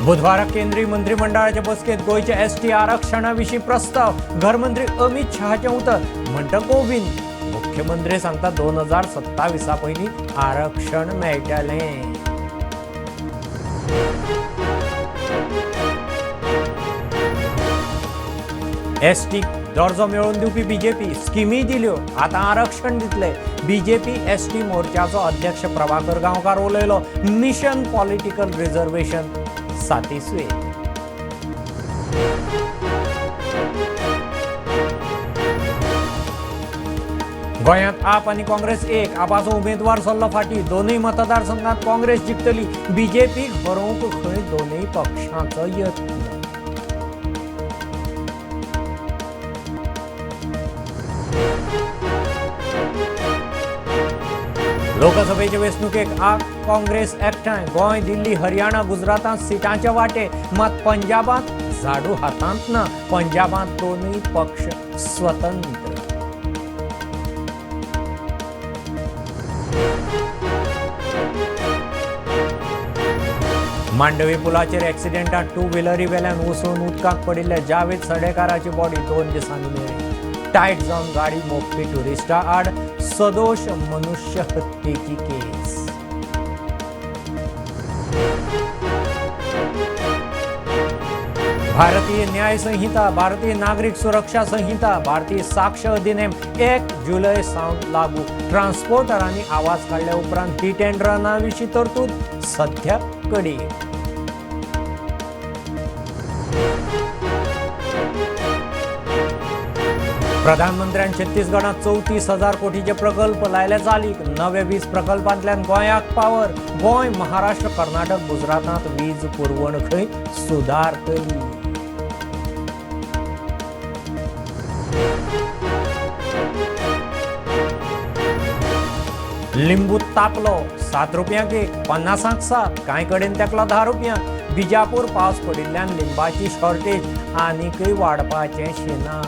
बुधवारा केंद्रीय मंत्रिमंडळाचे बसकेंत गोंयच्या एसटी आरक्षणा विशीं प्रस्ताव. घरमंत्री अमित शहाचें उतर. म्हणटा गोविंद, मुख्यमंत्री सांगता 2027 पयलीं आरक्षण मेळटलें. एसटी दर्जो मेळोवन दिवपी बीजेपी, स्किमी दिल्यो, आतां आरक्षण दितले. बीजेपी एसटी मोर्चाचो अध्यक्ष प्रभाकर गांवकार उलयलो. मिशन पॉलिटिकल रिझर्वेशन सातिस्वे. गोंयांत आप आनी काँग्रेस एक. आपाचो उमेदवार सरलो फाटी. दोनूय मतदारसंघात काँग्रेस जिखतली. बीजेपीक हरोवंक खंय दोनूय पक्षांचो यत्न. लोकसभेचे वेंचणुकेक आप काँग्रेस एकठांय. गोंय, दिल्ली, हरियाणा, गुजरातांत सिटांचे वांटे. मात पंजाबांत झाडू हातांत ना. पंजाबांत दोनूय पक्ष स्वतंत्र. मांडवी पुलाचेर एक्सिडेंटात टू व्हिलरी वेल्यान उसळून उदकांत पडिल्ल्या जावेद सडेकाराची बॉडी 2 दिसांनी मेळ्ळी. टायट जावन गाडी मोडपी ट्युरिस्टा आड सदोश मनुष्य हत्येची केस. भारतीय न्याय संहिता, भारतीय नागरिक सुरक्षा संहिता, भारतीय साक्ष अधिनेम 1 जुलय सावन लागू. ट्रान्सपोर्टरांनी आवाज काडल्या उपरांत हिट अँड रना विशीं तरतूद सध्या कडीक. प्रधानमंत्र्यान छत्तीसगडात 34,000 कोटीचे प्रकल्प लायले चालीक. नवे वीज प्रकल्पांतल्यान गोंयाक पावर. गोंय, महाराष्ट्र, कर्नाटक, गुजरातांत वीज पुरवण खंय सुदारतली. लिंबू तापलो, 7 रुपयांक एक, 50 7, कांय कडेन तेकलो 10 रुपयांक. बिजापूर पावस पडिल्ल्यान लिंबाची शॉर्टेज आनीकय वाडपाचें शिना.